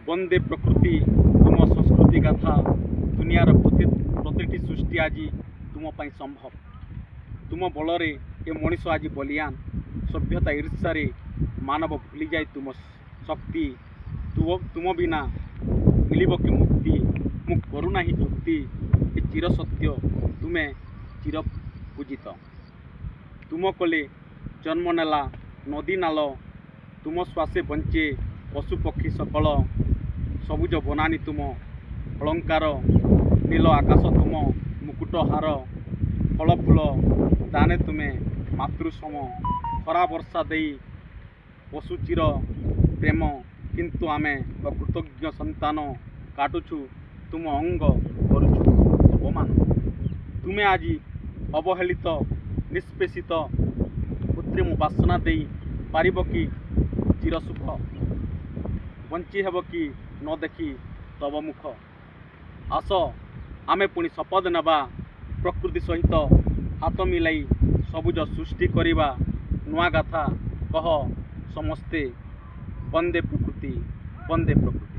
ବନ୍ଦେ ପ୍ରକୃତି, ତୁମ ସଂସ୍କୃତି ଗାଥା। ଦୁନିଆର ପ୍ରତିଟି ସୃଷ୍ଟି ଆଜି ତୁମ ପାଇଁ ସମ୍ଭବ। ତୁମ ବଳରେ ଏ ମଣିଷ ଆଜି ବଳିଆନ। ସଭ୍ୟତା ଈର୍ଷାରେ ମାନବ ଭୁଲିଯାଏ ତୁମ ଶକ୍ତି। ତୁମ ବିନା ମିଳିବ କି ମୁକ୍ତି? ମୁଁ କରୁନାହିଁ ଯୁକ୍ତି, ଏ ଚିର ସତ୍ୟ, ତୁମେ ଚିର ପୂଜିତ। ତୁମ କୋଳେ ଜନ୍ମ ନେଲା ନଦୀ ନାଳ, ତୁମ ଶ୍ୱାସେ ବଞ୍ଚେ ପଶୁ ପକ୍ଷୀ ସକଳ। ସବୁଜ ବନାନୀ ତୁମ ଅଳଙ୍କାର, ନୀଳ ଆକାଶ ତୁମ ମୁକୁଟ ହାର। ଫଳ ଫୁଲ ଦାନେ ତୁମେ ମାତୃସମ, ଖରା ବର୍ଷା ଦେଇ ପଶୁ ଚିର ପ୍ରେମ। କିନ୍ତୁ ଆମେ ଅକୃତଜ୍ଞ ସନ୍ତାନ, କାଟୁଛୁ ତୁମ ଅଙ୍ଗ, କରୁଛୁ ଅପମାନ। ତୁମେ ଆଜି ଅବହେଳିତ, ନିଷ୍ପେଷିତ, କୃତ୍ରିମ ବାସନା ଦେଇ ପାରିବ କି ଚିରସୁଖ? ବଞ୍ଚି ହେବ କି ନ ଦେଖି ତବ ମୁଖ? ଆସ ଆମେ ପୁଣି ଶପଥ ନେବା, ପ୍ରକୃତି ସହିତ ହାତ ମିଲାଇ ସବୁଜ ସୃଷ୍ଟି କରିବା ନୂଆ ଗାଥା। କହ ସମସ୍ତେ, ବନ୍ଦେ ପ୍ରକୃତି, ବନ୍ଦେ ପ୍ରକୃତି।